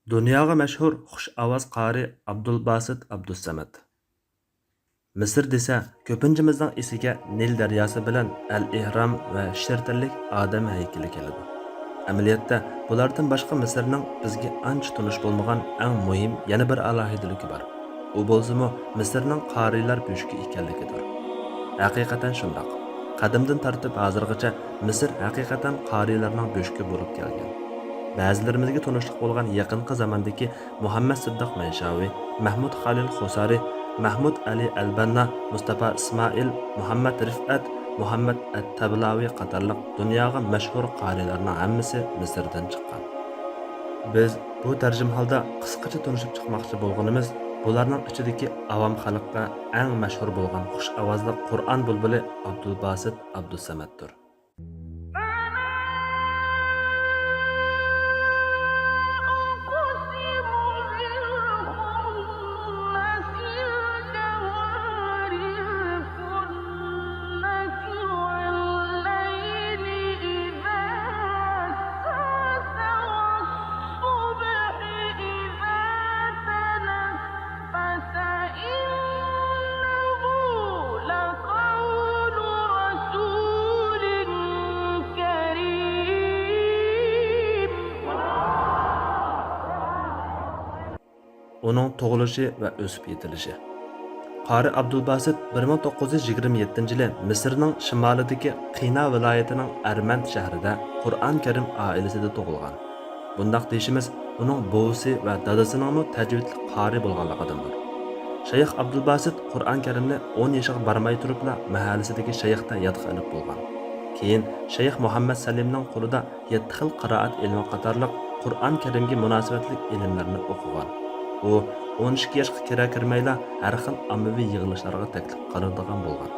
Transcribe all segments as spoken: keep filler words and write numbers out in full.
دۇنياغا مەشھۇر خۇش ئاۋاز قارى ئابدۇلباسىت ئابدۇسسەمەت. مىسىر دېسە، كۆپىنچىمىزنىڭ ئېسىگە نىل دەرياسى بىلەن ئەل ئېھرام ۋە شىرتىللىك ئادەم ھەيكىلى كېلىدۇ. ئەمەلىيەتتە، بۇلاردىن باشقا مىسىرنىڭ بىزگە ئانچە تونۇش بولمىغان ئەڭ مۇھىم يەنە بىر ئالاھىدىلىكى بار. ئۇ بولسىمۇ مىسىرنىڭ قارىيلار بۆشۈكى ئىكەنلىكىدۇر. ھەقىقەتەن شۇنداق. قەدىمدىن تارتىپ ھازىرغىچە مىسىر ھەقىقەتەن قارىيلارنىڭ بۆشۈكى بولۇپ كەلگەن. بەزىلىرىمىزگە تونۇشلۇق بولغان يېقىنقى زاماندىكى مۇھەممەد سىددىق مەنشاۋى، مەھمۇد خالىل خوسارى، مەھمۇد ئەلى ئەلبەننا، مۇستاپا ئىسمائىل، مۇھەممەد رىفئەت، مۇھەممەد ئەت تەبلاۋى قاتارلىق دۇنياغا مەشھۇر قارىيلارنىڭ ھەممىسى مىسىردىن چىققان. بىز بۇ تەرجىمىھالدا قىسقىچە تونۇشۇپ چىقماقچى بولغىنىمىز بۇلارنىڭ ئىچىدىكى ئاۋام خەلققە ئەڭ مەشھۇر بولغان خۇش ئاۋازلىق قۇرئان بۇلبۇلى ئابدۇلباسىت ئابدۇسەمەتتۇر. ئۇنىڭ تۇغۇلۇشى ۋە ئۆسۈپ يېتىلىشى. قارى ئابدۇلباسىت بىر مىڭ توققۇز يۈز يىگىرمە يەتتىنچى يىلى مىسىرنىڭ شىمالىدىكى قىنا ۋىلايىتىنىڭ ئەرمەند شەھىرىدە قۇرئان كەرىم ئائىلىسىدە تۇغۇلغان. بۇنداق دېيىشىمىز ئۇنىڭ بوۋىسى ۋە دادىسىنىڭمۇ تەجۋىدلىك قارى بولغانلىقىدىندۇر. شەيخ ئابدۇلباسىت قۇرئان كەرىمنى ئون يېشىغا بارماي تۇرۇپلا مەھەللىسىدىكى شەيختە يادقا ئېلىپ بولغان. كېيىن شەيخ مۇھەممەد سەلىمنىڭ قولىدا يەتتە خىل قىرائەت ئىلمى قاتارلىق قۇرئان كەرىمگە مۇناسىۋەتلىك ئىلىملەرنى ئوقۇغان. ئۇ ئون ئىككى ياشقا كىرە كىرمەيلا ھەر خىل ئاممىۋى يىغىلىشلارغا تەكلىپ قىلىنىدىغان بولغان.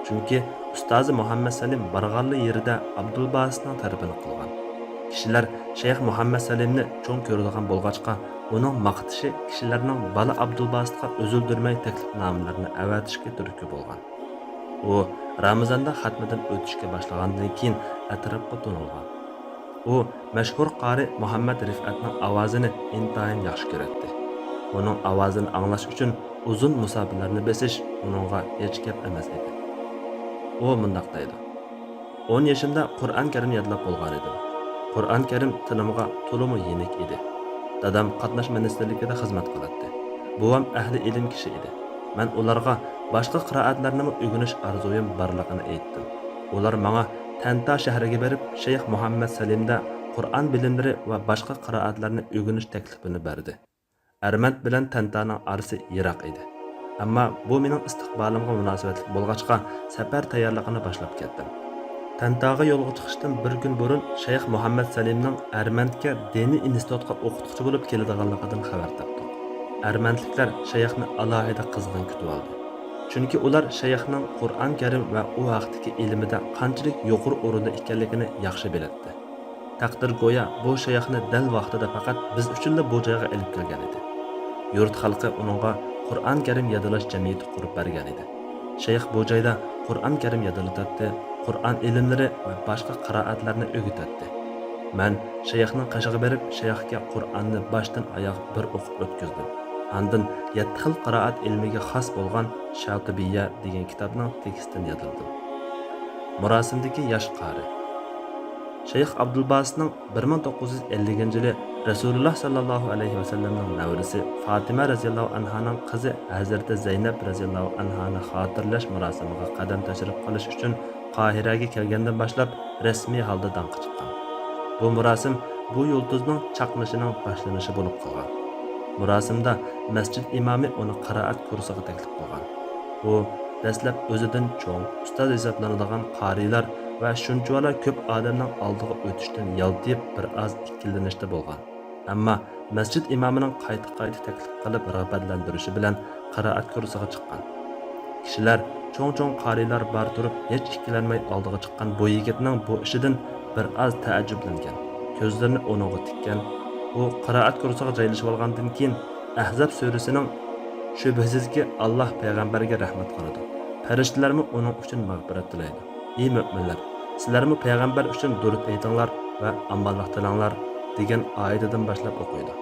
چۈنكى ئۇستازى مۇھەممەد سەلىم بارغانلا يېرىدە ئابدۇلباسىتنىڭ تەرىپىنى قىلغان. كىشىلەر شەيخ مۇھەممەد سەلىمنى چوڭ كۆرىدىغان بولغاچقا، ئۇنىڭ ماختىشى كىشىلەرنىڭ بالا ئابدۇلباسىتقا ئۈزۈلدۈرمەي تەكلىپنامىلەرنى ئەۋەتىشكە تۈرتكە بولغان. ئۇ رامىزاندا خەتمىدىن ئۆتۈشكە باشلىغاندىن كېيىن ئەتراپقا تونۇلغان. ئۇ مەشھۇر قارى مۇھەممەد رىفئەتنىڭ ئاۋازىنى ئىنتايىن ياخشى كۆرەتتى. ئۇنىڭ ئاۋازىنى ئاڭلاش ئۈچۈن ئۇزۇن مۇساپىلەرنى بېسىش ئۇنىڭغا ھېچ گەپ ئەمەس ئىدى. ئۇ مۇنداق دەيدۇ: «ئون يېشىمدا قۇرئان كەرىم يادلاپ بولغانىدىم. قۇرئان كەرىم تىلىمغا تولىمۇ يېنىك ئىدى. دادام قاتناش مىنىستىرلىكىدە خىزمەت قىلاتتى. بوۋام ئەھلى ئىلىم كىشى ئىدى. مەن ئۇلارغا باشقا قىرائەتلەرنىمۇ ئۆگىنىش ئارزۇيۇم بارلىقىنى ئېيتتىم. ئۇلار ماڭا تەنتا شەھىرىگە بېرىپ، شەيخ مۇھەممەد سەلىمدە قۇرئان بىلىملىرى ۋە باشقا قىرائەتلەرنى ئۆگىنىش تەكلىپىنى بەردى. ئەرمەند بىلەن تەنتانىڭ ئارىسى يىراق ئىدى. ئەمما بۇ مېنىڭ ئىستىقبالىمغا مۇناسىۋەتلىك بولغاچقا، سەپەر تەييارلىقىنى باشلاپ كەتتىم. تەنتاغا يولغا چىقىشتىن بىر كۈن بۇرۇن شەيخ مۇھەممەد سەلىمنىڭ ئەرمەندكە دىنىي ئىنستىتۇتقا ئوقۇتقۇچى بولۇپ كېلىدىغانلىقىدىن خەۋەر تاپتۇق. ئەرمەندلىكلەر شەيخنى ئالاھىدە قىزغىن كۈتۈۋالدى. چۈنكى ئۇلار شەيخنىڭ قۇرئان كەرىم ۋە ئۇ ھەقتىكى ئىلمىدە قانچىلىك يۇقىرى ئورۇندا ئىكەنلىكىنى ياخشى بىلەتتى. تەقدىر گويا بۇ شەيخنى دەل ۋاقتىدا پەقەت بىز ئۈچۈنلا بۇ جايغا ئېلىپ كەلگەن ئىدى. يۇرت خەلقى ئۇنىڭغا قۇرئان كەرىم يادلاش جەمئىيىتى قۇرۇپ بەرگەن ئىدى. شەيخ بۇ جايدا قۇرئان كەرىم يادلىتاتتى، قۇرئان ئىلىملىرى ۋە باشقا قىرائەتلەرنى ئۆگىتەتتى. مەن شەيخنىڭ قېشىغا بېرىپ، شەيخكە قۇرئاننى باشتىن ئاياغ بىر ئوقۇپ ئۆتكۈزدۈم. ئاندىن يەتتە خىل قىرائەت ئىلمىگە خاس بولغان شاتىبىيە دېگەن كىتابنىڭ تېكىستىنى يادلىدىم. مۇراسىمدىكى ياش قارى. شەيخ ئابدۇلباسىتنىڭ بىر مىڭ توققۇز يۈز ئەللىكىنچى يىلى رەسۇلۇللا ساللاللاھۇ ئەلەيھى ۋەسەللەمنىڭ نەۋرىسى فاتىمە رەزىياللاھۇ ئەنھانىڭ قىزى ھەزرىتى زەينەپ رەزىياللاھۇ ئەنھانى خاتىرىلەش مۇراسىمىغا قەدەم تەشرىپ قىلىش ئۈچۈن قاھىرەگە كەلگەندىن باشلاپ رەسمىي ھالدا داڭقى چىققان. بۇ مۇراسىم بۇ يۇلتۇزنىڭ چاقنىشىنىڭ باشلىنىشى بولۇپ قالغان. مۇراسىمدا مەسچىت ئىمامى ئۇنى قىرائەت كۇرسىغا تەكلىپ قىلغان. ئۇ دەسلەپ ئۆزىدىن چوڭ، ئۇستاز ھېسابلىنىدىغان قارىيلار ۋە شۇنچىۋالا كۆپ ئادەمنىڭ ئالدىغا ئۆتۈشتىن يالتىيىپ، بىر ئاز ئىككىلىنىشتە بولغان. ئەمما مەسچىت ئىمامىنىڭ قايتا-قايتا تەكلىپ قىلىپ رىغبەتلەندۈرۈشى بىلەن قىرائەت كۇرسىغا چىققان. كىشىلەر چوڭ-چوڭ قارىيلار بار تۇرۇپ، ھېچ ئىككىلەنمەي ئالدىغا چىققان بۇ يىگىتنىڭ بۇ ئىشىدىن بىر ئاز تەئەججۈپلەنگەن، كۆزلىرىنى ئۇنىڭغا تىككەن. ئۇ قىرائەت كۇرسىغا جايلىشىۋالغاندىن كېيىن، ئەھزاب سۈرىسىنىڭ «شۈبھىسىزكى، ئاللاھ پەيغەمبەرگە رەھمەت قىلىدۇ، پەرىشتىلەرمۇ ئۇنىڭ ئۈچۈن مەغپىرەت تىلەيدۇ. ئى مۆمىنلەر، سىلەرمۇ پەيغەمبەر ئۈچۈن دۇرۇت ئېيتىڭلار ۋە ئامانلىق تىلەڭلار» دېگەن ئايىتىدىن باشلاپ ئوقۇيدۇ.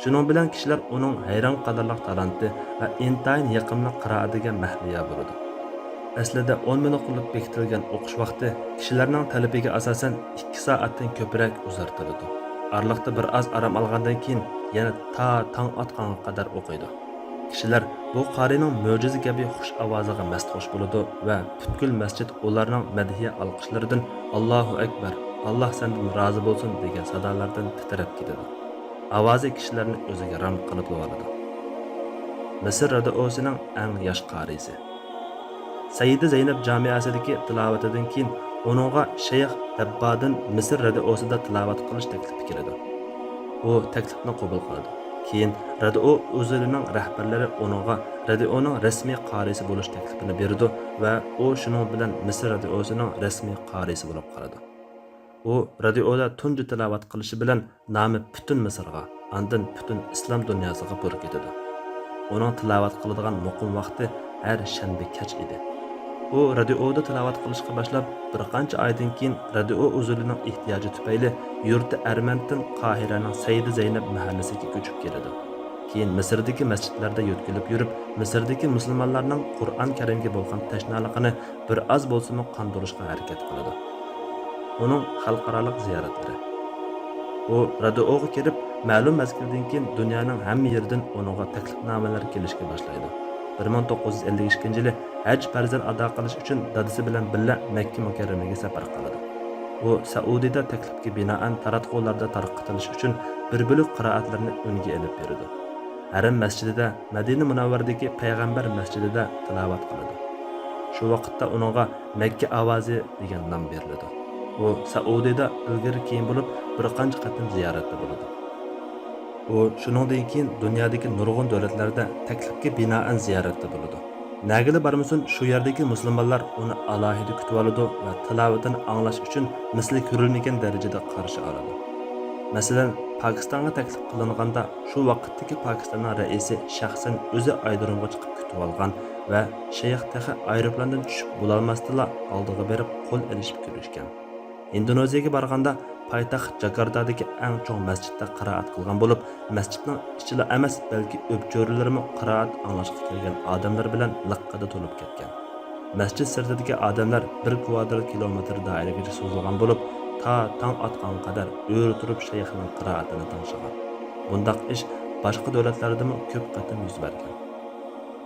شۇنىڭ بىلەن كىشىلەر ئۇنىڭ ھەيران قالارلىق تالانتى ۋە ئىنتايىن يېقىملىق قىرائىتىگە مەھلىيا بولىدۇ. ئەسلىدە ئون مىنۇتلۇق بېكىتىلگەن ئوقۇش ۋاقتى كىشىلەرنىڭ تەلىپىگە ئاساسەن ئىككى سائەتتىن كۆپرەك ئۇزارتىلىدۇ. ئارىلىقتا بىر ئاز ئارام ئالغاندىن كېيىن يەنە تا تاڭ ئاتقانغا قەدەر ئوقۇيدۇ. كىشىلەر بۇ قارىينىڭ مۆجىزە كەبى خۇش ئاۋازىغا مەستخۇش بولىدۇ ۋە پۈتكۈل مەسچىت ئۇلارنىڭ مەدھىيە ئالقىشلىرىدىن، «ئاللاھۇ ئەكبەر، ئاللاھ سەندىن رازى بولسۇن» دېگەن سادالاردىن تىترەپ كېتىدۇ. ئاۋازى كىشىلەرنى ئۆزىگە رام قىلىدىۋالىدۇ. مىسىر رادىئوسىنىڭ ئەڭ ياش قارىيسى. سەييىدە زەينەپ جامىئەسىدىكى تىلاۋىتىدىن كېيىن ئۇنىڭغا شەيخ دەببادىن مىسىر رادىئوسىدا تىلاۋەت قىلىش تەكلىپى كېلىدۇ. ئۇ تەكلىپنى قوبۇل قىلىدۇ. كېيىن رادىئو ئۇزۇلىنىڭ رەھبەرلىرى ئۇنىڭغا رادىئونىڭ رەسمىي قارىيسى بولۇش تەكلىپىنى بېرىدۇ ۋە ئۇ شۇنىڭ بىلەن مىسىر رادىئوسىنىڭ رەسمىي قارىيسى بولۇپ قالىدۇ. ئۇ رادىئودا تۇنجى تىلاۋەت قىلىشى بىلەن نامى پۈتۈن مىسىرغا، ئاندىن پۈتۈن ئىسلام دۇنياسىغا پۇر كېتىدۇ. ئۇنىڭ تىلاۋەت قىلىدىغان مۇقىم ۋاقتى ھەر شەنبە كەچ ئىدى. ئۇ رادىئودا تىلاۋەت قىلىشقا باشلاپ، بىر قانچە ئايدىن كېيىن رادىئو ئۇزۇلىنىڭ ئېھتىياجى تۈپەيلى يۇرتى ئەرمەنتتىن قاھىرەنىڭ سەيدە زەينەپ مەھەللىسىگە كۆچۈپ كېلىدۇ. كېيىن مىسىردىكى مەسچىتلەردە يۆتكىلىپ يۈرۈپ، مىسىردىكى مۇسۇلمانلارنىڭ قۇرئان كەرىمگە بولغان تەشنالىقىنى بىر ئاز بولسىمۇ قاندۇرۇشقا ھەرىكەت قىلىدۇ. ئۇنىڭ خەلقئارالىق زىيارەتلىرى. ئۇ رادىئوغا كىرىپ، مەلۇم مەزگىلدىن كېيىن دۇنيانىڭ ھەممە يېرىدىن ئۇنىڭغا تەكلىپنامىلەر كېلىشكە باشلايدۇ. بىر مىڭ توققۇز يۈز ئەللىك ئىككىنچى يىلى ھەج پەرزىنى ئادا قىلىش ئۈچۈن دادىسى بىلەن بىللە مەككە مۇكەررەمىگە سەپەر قىلىدۇ. ئۇ سەئۇدىدا تەكلىپكە بىنائەن تاراتقۇلاردا تارقىتىلىش ئۈچۈن بىر بۆلەك قىرائەتلىرىنى ئۈنگە ئېلىپ بېرىدۇ. ھەرەم مەسچىتىدە، مەدىنە مۇنەۋۋەرىدىكى پەيغەمبەر مەسچىتىدە تىلاۋەت قىلىدۇ. شۇ ۋاقىتتا ئۇنىڭغا مەككە ئاۋازى دېگەن نام بېرىلىدۇ. ئۇ سەئۇدىدا ئىلگىرى كېيىن بولۇپ بىر قانچە قېتىم زىيارەتتە بولىدۇ. ئۇ شۇنىڭدىن كېيىن دۇنيادىكى نۇرغۇن دۆلەتلەردە تەكلىپكە بىنائەن زىيارەتتە بولىدۇ. نەگىلا بارمىسۇن، شۇ يەردىكى مۇسۇلمانلار ئۇنى ئالاھىدە كۈتۈۋالىدۇ ۋە تىلاۋىتىنى ئاڭلاش ئۈچۈن مىسلى كۆرۈلمىگەن دەرىجىدە قارشى ئالىدۇ. مەسىلەن، پاكىستانغا تەكلىپ قىلىنغاندا، شۇ ۋاقىتتىكى پاكىستاننىڭ رەئىسى شەخسەن ئۆزى ئايرودرومغا چىقىپ كۈتۈۋالغان ۋە شەيخ تېخى ئايروپىلاندىن چۈشۈپ بولالماستىلا، ئالدىغا بېرىپ قول ئېلىشىپ كۆرۈشكەن. ئىندونېزىيەگە بارغاندا، پايتەخت جاكارتادىكى ئەڭ چوڭ مەسچىتتە قىرائەت قىلغان بولۇپ، مەسچىتنىڭ ئىچىلا ئەمەس، بەلكى ئۆپچۆرىلىرىمۇ قىرائەت ئاڭلاشقا كەلگەن ئادەملەر بىلەن لىققىدە تولۇپ كەتكەن. مەسچىت سىرتىدىكى ئادەملەر بىر كۋادرات كىلومېتىر دائىرىگىچە سوزۇلغان بولۇپ، تا تاڭ ئاتقانغا قەدەر ئۆرە تۇرۇپ شەيخنىڭ قىرائىتىنى تىڭشىغان. بۇنداق ئىش باشقا دۆلەتلەردىمۇ كۆپ قېتىم يۈز بەرگەن.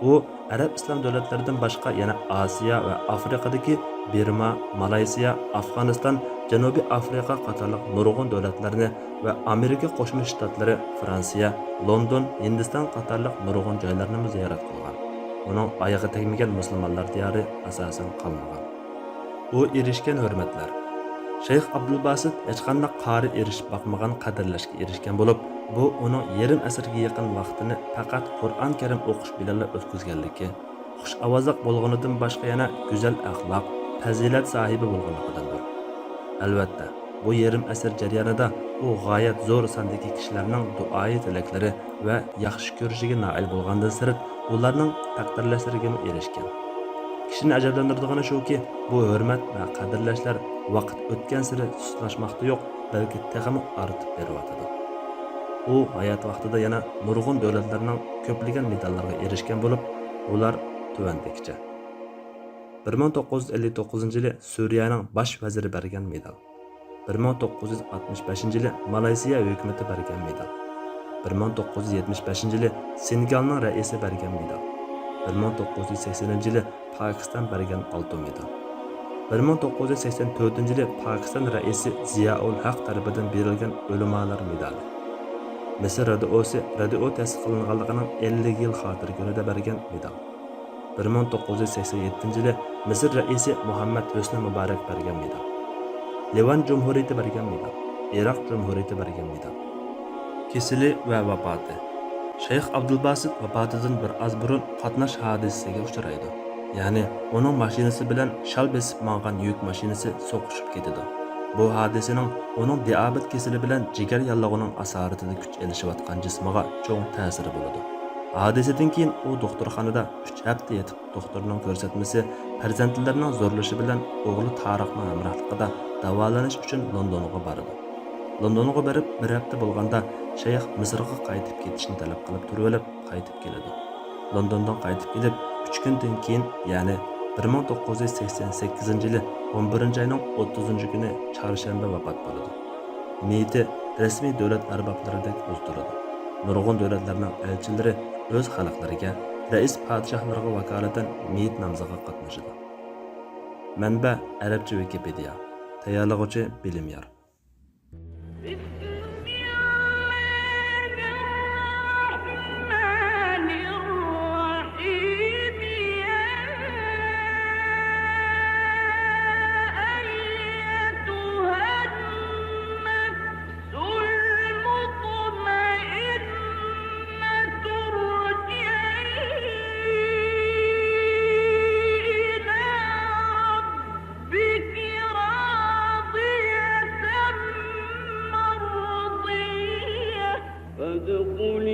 ئۇ ئەرەب ئىسلام دۆلەتلىرىدىن باشقا يەنە ئاسىيا ۋە ئافرىقىدىكى بىرما، مالايسىيا، ئافغانىستان، جەنۇبىي ئافرىقا قاتارلىق نۇرغۇن دۆلەتلەرنى ۋە ئامېرىكا قوشما شتاتلىرى، فرانسىيە، لوندون، ھىندىستان قاتارلىق نۇرغۇن جايلارنىمۇ زىيارەت قىلغان. ئۇنىڭ ئايىغى تەگمىگەن مۇسۇلمانلار دىيارى ئاساسەن قالمىغان. ئۇ ئېرىشكەن ھۆرمەتلەر. شەيخ ئابدۇلباسىت ھېچقانداق قارىي ئېرىشىپ باقمىغان قەدىرلەشكە ئېرىشكەن بولۇپ، بۇ ئۇنىڭ يېرىم ئەسىرگە يېقىن ۋاقتىنى پەقەت قۇرئان كەرىم ئوقۇش بىلەنلا ئۆتكۈزگەنلىكى، خۇش ئاۋازلىق بولغىنىدىن باشقا يەنە گۈزەل ئەخلاق، پەزىلەت ساھىبى بولغانلىقىدىندۇر. ئەلۋەتتە، بۇ يېرىم ئەسىر جەريانىدا ئۇ غايەت زور ساندىكى كىشىلەرنىڭ دۇئايى تىلەكلىرى ۋە ياخشى كۆرۈشىگە نائىل بولغاندىن سىرت، ئۇلارنىڭ تەقدىرلەشلىرىگىمۇ ئېرىشكەن. كىشىنى ئەجەبلەندۈرىدىغىنى شۇكى، بۇ ھۆرمەت ۋە قەدىرلەشلەر ۋاقىت ئۆتكەنسېرى سۇسلاشماقتا يوق، بەلكى تېخىمۇ ئارتىپ بېرىۋاتىدۇ. ئۇ ھايات ۋاقتىدا يەنە نۇرغۇن دۆلەتلەرنىڭ كۆپلىگەن مېداللىرىغا ئېرىشكەن بولۇپ، ئۇلار تۆۋەندىكىچە. بىر مىڭ توققۇز يۈز ئەللىك توققۇزىنچى يىلى سۈرىيەنىڭ باش ۋەزىرى بەرگەن مېدال. بىر مىڭ توققۇز يۈز ئاتمىش بەشىنچى يىلى مالايسىيا ھۆكۈمىتى بەرگەن مېدال. بىر مىڭ توققۇز يۈز يەتمىش بەشىنچى يىلى سېنېگالنىڭ رەئىسى بەرگەن مېدال. بىر مىڭ توققۇز يۈز سەكسىنىنچى يىلى پاكىستان بەرگەن ئالتۇن مېدال. بىر مىڭ توققۇز يۈز سەكسەن تۆتىنچى يىلى پاكىستان رەئىسى زىيائۇل ھەق تەرىپىدىن بېرىلگەن ئۆلىمالار مېدالى. مىسىر رادىئوسى رادىئو تەسىس قىلىنغانلىقىنىڭ ئەللىك يىل خاتىرە كۈنىدە بەرگەن مېدال. بىر مىڭ توققۇز يۈز سەكسەن يەتتىنچى يىلى مىسىر رەئىسى مۇھەممەد ھۆسنى مۇبارەك بەرگەن مېدال. لىۋان جۇمھۇرىيىتى بەرگەن مېدال. ئىراق جۇمھۇرىيىتى بەرگەن مېدال. كېسىلى ۋە ۋاپاتى. شەيخ ئابدۇلباسىت ۋاپاتىدىن بىر ئاز بۇرۇن قاتناش ھادىسىسىگە ئۇچرايدۇ. يەنى ئۇنىڭ ماشىنىسى بىلەن شال بېسىپ ماڭغان يۈك ماشىنىسى سوقۇشۇپ كېتىدۇ. بۇ ھادىسىنىڭ ئۇنىڭ دىئابېت كېسىلى بىلەن جىگەر ياللۇغىنىڭ ئاسارىتىدە كۈچ ئېلىشىۋاتقان جىسمىغا چوڭ تەسىرى بولىدۇ. ھادىسىدىن كېيىن ئۇ دوختۇرخانىدا ئۈچ ھەپتە يېتىپ، دوختۇرنىڭ كۆرسەتمىسى، پەرزەنتلىرىنىڭ زورلىشى بىلەن ئوغلى تارىقنىڭ ھەمراھلىقىدا داۋالىنىش ئۈچۈن لوندونغا بارىدۇ. لوندونغا بېرىپ بىر ھەپتە بولغاندا، شەيخ مىسىرغا قايتىپ كېتىشنى تەلەپ قىلىپ تۇرۇۋېلىپ قايتىپ كېلىدۇ. لوندوندىن قايتىپ كېلىپ، ئۈچ كۈندىن كېيىن، يەنى بىر مىڭ توققۇز يۈز سەكسەن سەككىزىنچى يىلى ئون بىرىنچى ئاينىڭ ئوتتۇزىنچى كۈنى چارشەنبە ۋاپات بولىدۇ. مېيىتى رەسمىي دۆلەت ئەربابلىرىدەك ئۇزىتىلىدۇ. نۇرغۇن دۆلەتلەرنىڭ ئەلچىلىرى ئۆز خەلقلىرىگە، رەئىس پادىشاھلىرىغا ۋاكالىتەن مېيىت نامىزىغا قاتنىشىدۇ. مەنبە: ئەرەبچە ۋىكىپېدىيە. تەييارلىغۇچى: بىلىم يار. بسم الله الرحمن الرحيم. يا أيتها النفس المطمئنة، ارجعي إلى ربك راضية مرضية، فادخلي